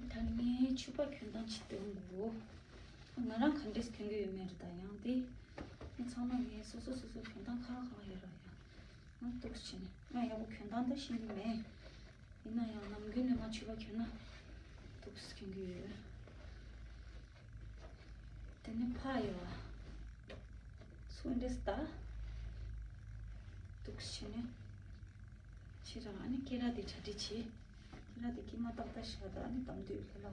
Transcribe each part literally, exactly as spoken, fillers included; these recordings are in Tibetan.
ད་ངས་ཕྱུ་པ་གྱོན་སྟངས་ཅིག་སྟོན་དགོས། ང་རང་ག་འདྲས་གྱོན་གྱི་ཡོད་མེད་རེད། ད་ཡང་དེ་ངས་ཚང་མ་ངས་སོ་སོ་སོ་སོ་གྱོན་སྟངས་ཁག་ཁག་ཡོད་ར་ཡང་། ང་འདུག་སེ་བྱས་ནས་ང་ཡག་པོ་གྱོན་སྟངས་ད་ཤེས་ཀྱི་མེད། ཡིན་ན་ཡང་ནམ་རྒྱུན་ནས་ང་ཕྱུ་པ་གྱོན་ན་འདུག་སེ་གྱོན་གྱི་ཡོད། དེ་ནས་ཕ་ཡོད་བ། སུ་འདྲས་ད། འདུག་སེ་བྱས་ནས། ཕྱི་རང་ཨ་ནི་སྐེ་རགས་དེ་གྲ་སྒྲིག་བྱས། སྐེ་རགས་དེ་དཀྱིལ་མ་ཏག་ཏག་བཞག་ད་ཨ་ནི་དམ་དུས་ལྷ་ལྷ་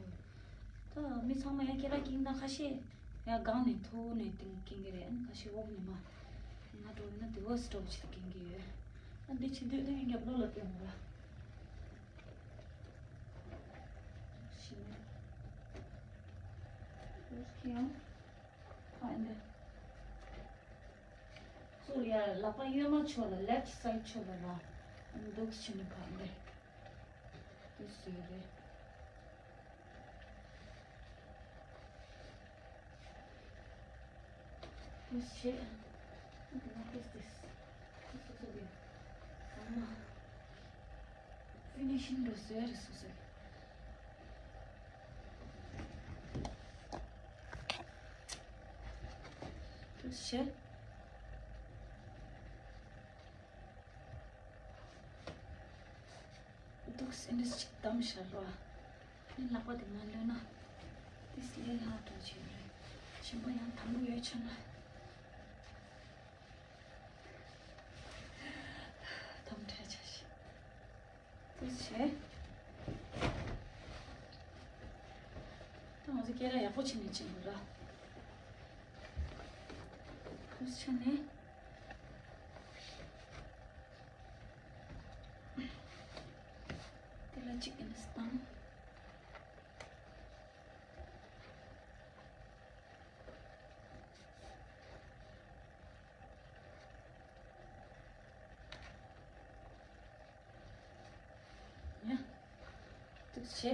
འོ། ད་མི་ཚང་མ་ཡང་སྐེ་རགས་འཁྱེར་ན་ཁ་ཤས་ཡང་སྒང་ནས་མཐོ་བོ་ནས་དེང་འཁྱེར་གྱི་རེད། ཨ་ནི་ཁ་ཤས་འོག་ནས་མར་ང་འགྲོ་ཡིན་ན་དེ་འོ་སི་འགྲོ་བྱེད་དུ་འཁྱེར་གྱི་ཡོད། ཨ་འདི་ཕྱི་དུས་དེ་རྒྱབ་ལོགས་ལ་སྟོན་དགོས་ལ། ཤི་ནས། འོ་སྐེ་ཡང་། ཨ་འདི། ཚུར་ཡར་ལག་པ་གཡོན་མ་ཕྱོགས་ལ་left side ཕྱོགས་ལ་ལ། འདུག་སེ་བྱས་ནས་ཕར་འདི། འདི་བཟོས་རེད། འདི་བྱས། What is this? སོ་སོ་གི་ཚང་མ་finishing འདྲ་བཟོས་རེད་སོ་སོ་གི། འདུག་སེ་བྱས། འདུག་སེ་འདི་ཅིག་བསྡམས་བཞག་རོགས། ཨ་ནི་ལག་པ་དེ་མར་གློད་ན། འདི་ལས་སླ་དྲགས་བྱས་རེད། གཞན་པ་ཡང་དམ་པོ་ཡོད་ཆ་ན། དམ་བྲལ་བྱ་ཞིག་འདུག་སེ་བྱས། ད་ང་ཚོ་སྐེ་རགས་ཡག་པོ་བྱས་ནས་བྱེད་དགོས་ར། འདུག་སེ་བྱས་ནས། དེ་ལ་གཅིག་ཨིན་སི་བཏང་། ཡ། འདུག་སེ་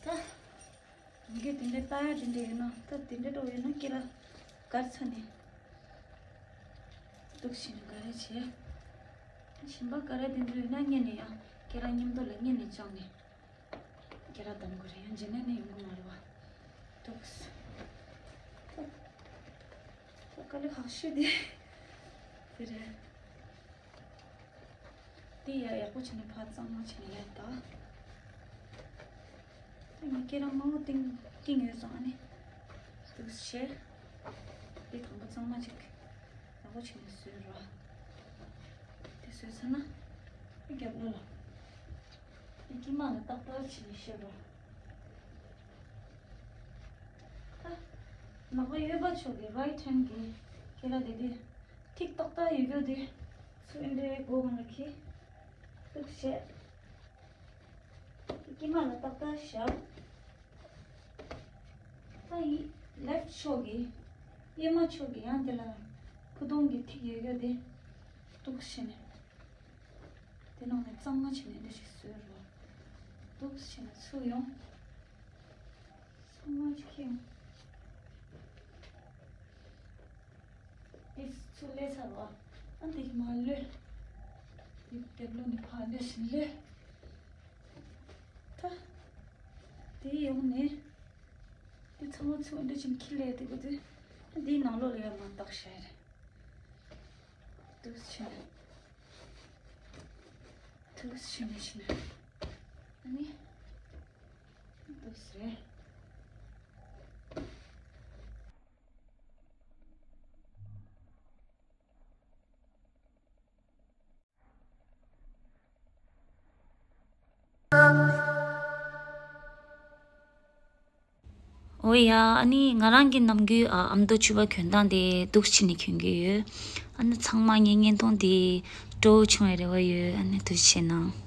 བྱས། ད། ཡི་གེ་དེ་འདྲའི་ལྟ་ཡ་དེ་འདྲ་ཡོད་ན་ད་དེ་འདྲ་འགྲོ་ཡོད་ན་སྐེ་རགས་དཀར་ཚ་ནས། འདུག་སེ་བྱས་ནས་ག་རེ་བྱས། གཞན་པ་ག་རེ་དེ་འདྲ་ཡོད་ན་སྔོན་ནས་ཡང་སྐེ་རགས་མཉམ་དུ་ལ་སྔོན་ནས་བཅངས་ནས། སྐེ་རགས་བསྡམ་དགོས་རེད། ཡང་རྗེས་ནས་ནས་ཡོང་གི་མ་རེད་བ། འདུག་སེ། ད་དཀའ་ལས་ཁག་ཤོས་དེ་དེ་རེད། དེ་ཡ་ཡག་པོ་བྱས་ནས་ཕར་གཙང་མ་བྱས་ནས་ཡར་བཏགས། དེ་ངས་སྐེ་རགས་མང་པོ་བཏིང་བཏིང་ཡོད་ཙང་ཨ་ནི། འདུག་སེ་བྱས། དེ་དང་པོ་གཙང་མ་ཅིག་ཡག་པོ་བྱས་ནས་བཟོས་རོགས། དེ་བཟོས་ཚར་ན། དེ་རྒྱབ་ལོགས་ལ། དེ་དཀྱིལ་མ་ལ་ཏག་ཏག་བྱས་ནས་བཤད་རོགས། ད། ལག་པ་གཡོན་པ་ཕྱོགས་ཀྱི་right hand གི་སྐེ་རགས་དེ་དེ། ཐིག་ཏག་ཏག་ཡོད་རྒྱུ་དེ། སུ་ཨེ་འདྲའི་སྒོ་གང་ལ་ཁེ། འདུག་སེ་བྱས། དཀྱིལ་མ་ལ་ཏག་ཏག་བཞག་ད་ཡི་left ཕྱོགས་ཀྱི་གཡོན་མ་ཕྱོགས་ཀྱི་ཡང་དེ་ལ་ཕུ་ཐུང་གི་ཐིག་ཡོད་རྒྱུ་དེ། འདུག་སེ་བྱས་ནས། དེ་ནང་ནས་གཙང་མ་བྱས་ནས་འདི་ཞིག་བཟོས་རོགས། འདུག་སེ་བྱས་ནས་ཚུར་ཡོང་། གཙང་མ་ཅིག་ཁེ་ཡོང་། དེ་ཚུར་ལས་ཚར་བ། ཨ་འདི་མ་ལོས། དེ་དེབ་ལོ་ནི་ཕ་ལོས་ཞིག་ལོས། ད། དེ་ཡོང་ནས། དེ་ཚང་མ་ཚུར་འདི་ཅིག་ཁྱི་ལས་དེ་གོ་དེ། ཨ་འདིའི་ནང་ལོགས་ལ་ཡང་མ་བཏགས་ཤ་རེད། འདུག་སེ་བྱས་ནས། འདུག་སེ་བྱས་ནས་བྱས་ནས། ཨ་ནི། འདུག་སེ་རེད། འོ་ཡ། ཨ་ནི་ང་རང་གི་ནམ་རྒྱུན་ཨ་ཨ་མདོ་ཕྱུ་པ་གྱོན་སྟངས་དེ་འདུག་སེ་བྱས་ནས་གྱོན་གྱི་ཡོད། ཨ་ནི་ཚང་མ་ངའི་བརྙན་ཐུང་དེ་སྤྲོ་བོ་བྱུང་བའི་རེ་བ་ཡོད། ཨ་ནི་འདུག་སེ་བྱས་ན།